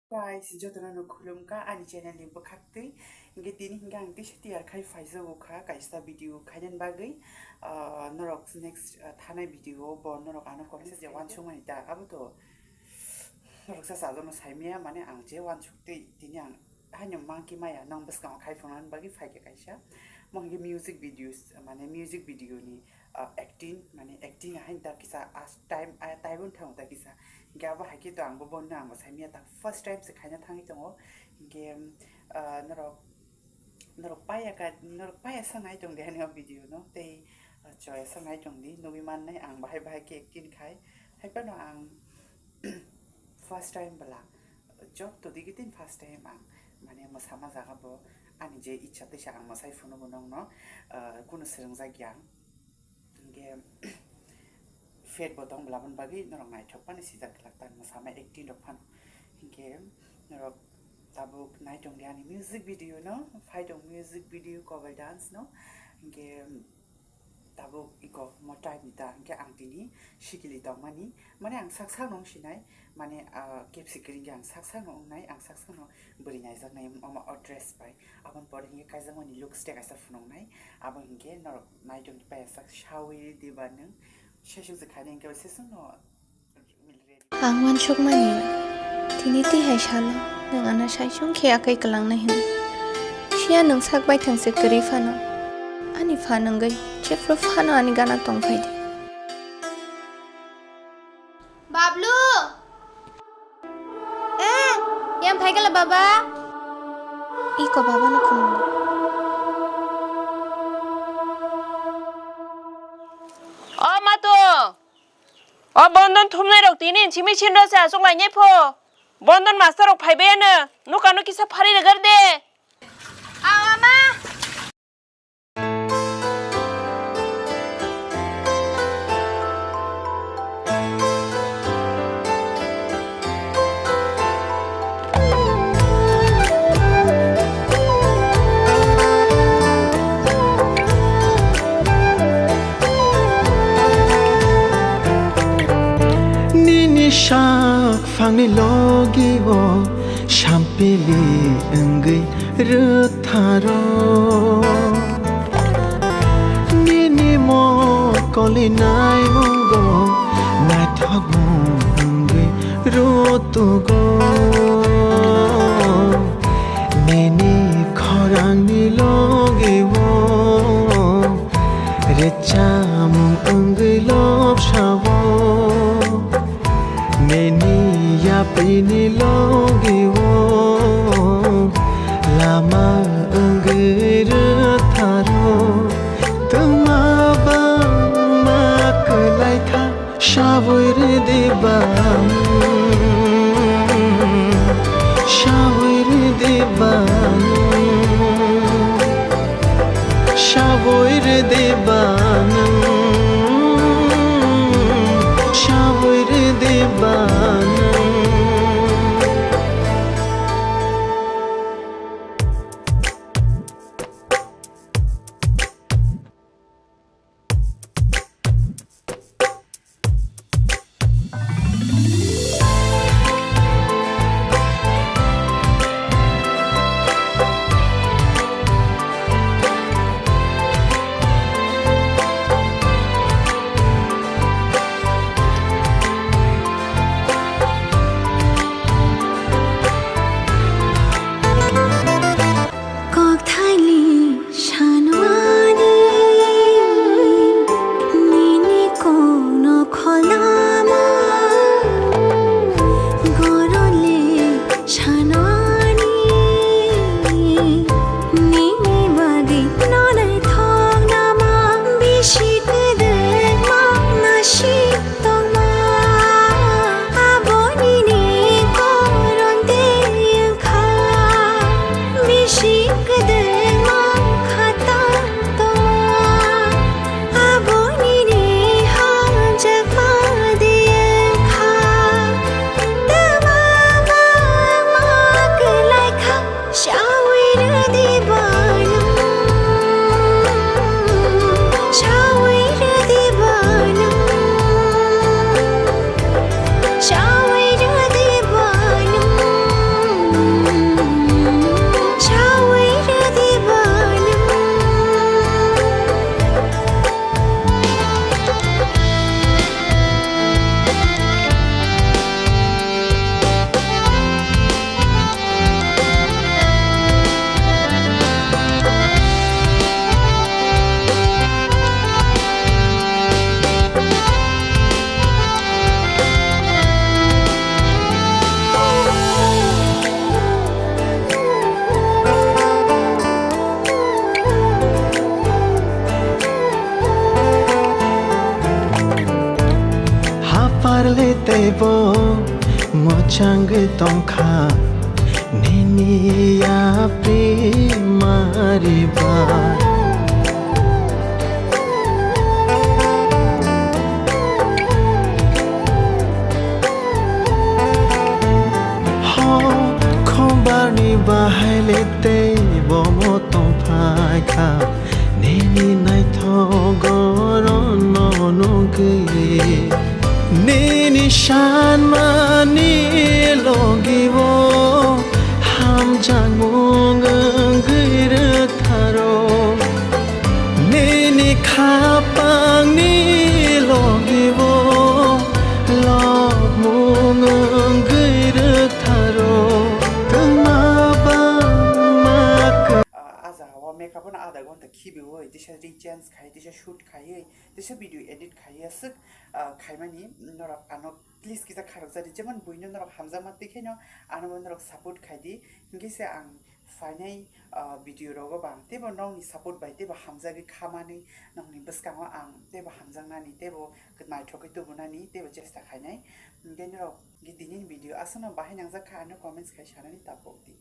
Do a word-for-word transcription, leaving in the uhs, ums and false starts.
Guys, jotono no khulumkha ani channel ni bwkhaktwi. Hinkhe tini hinkhe ang tisa tiyar khai phaijago kha kaisa video khainani bagwi. Ah, norok next, ah, thanai video o bo norok ano comment je wansukmani ta abo to norok sa sajano saimaya, mane ang je wansuktwi tini ang haino monkey maya nang bwskango khai phunani bagwi phaikha kaisa. Mo hinkhe music videos, mane music video ni ah, acting, mane acting hain ta kisa as time, ah, time wng thang ta kisa. Hinkhe abo hai khe to ang bo bono ang bo saimaya ta first time se khaina thangwi tongo. Hinkhe, ah, norok, norok paya ka, norok paya sa nai tong di ani o video no. Tei, ah, choya sa nai tong di, nugwi mannai ang bahai bahai khe acting khai. Hai phano ang first time bwla, joto digi tin first time ang, mane, mwsama jaga bo ani je ichha teisa ang mwsai phunu bo nongno, ah, kunu swrwngjak ya. Hinkhe fat bo tong bwla boni bagwi norok naithok phano sijak glak ta mwsama acting rok phano. Hinkhe norok tabuk nai tong di ani music video no, phai tong music video cover dance no. Hinkhe tabuk iko mo time ni ta hinkhe ang tini sikili tongmani, mane ang sak sakno wng sinai, mane, ah, kepsi kwrwngkhe ang sak sakno wngnai, ang sak sakno bwrwi naijaknai omo o dress bai. Aboni pore hinkhe kaijakmani looks tei kaisa phunuknai, abo hinkhe norok nai tongdi paiya sak sawi diba nwng sesuk se khaina hinkhe sesukno. Ang uansukmani, tini twi hai salo nwng ano saichung khe akai kwlangnai hwn. Phiya nwng sak baithang se kwrwi phano, ani phan wngwi jephru phano ani gana tongphai di. Bablu! Eh, yang phai kala baba? Iko baba no khulumgo. O matu! O bondon thumnai rok tini simi sinro se achuk lai nai pho. Bondon master rok phai bai ano. Nuka no kisa phari rwgar de. Aw ama. Nini sak phangni logi o sampili wngwi rwtharo. Nini mokolni naimungo naithokmung wngwi rwtugo. Nini khorangni logi o rwchapmung wngwi lobsao. Nini yapini logi o lama wngwi rwtharo. Twma bangma kwlai kha. Sawi rwdi bang, sawi rwdi bang, sawi rwdi bang, sawi rwdi bang. Bo mwchangwi tongkha nini yapri mariba. Ho, khombarni bahaile tei bomo tongphaikha. Nini naithok goron no nugwi, nini sanmani logiwo hamjakmung wngwi rwtharo. Nini khapangni logiwo lobmung wngwi rwtharo. Twma bangma. Ah, a jaga o makeup no adha ghonta khibiwi, tisa ring change khai, tisa shoot khaiwi, tisa video edit khaiwi aswk, ah, khaimani norok ano please kisa kharokjadi, jemon buino norok hamjakma twi khaino ano bo norok support khaidi, hinkhe se ang phainai, ah, video rogo bang teibo nokni support bai teibo hamjagwi khamani, nokni bwskango ang teibo hamjaknani, teibo naithokgwi tubunani teibo chesta khainai. Hinkhe norok tini video aswkno bahai nangjak kha, ano comments khai sanani tapok di.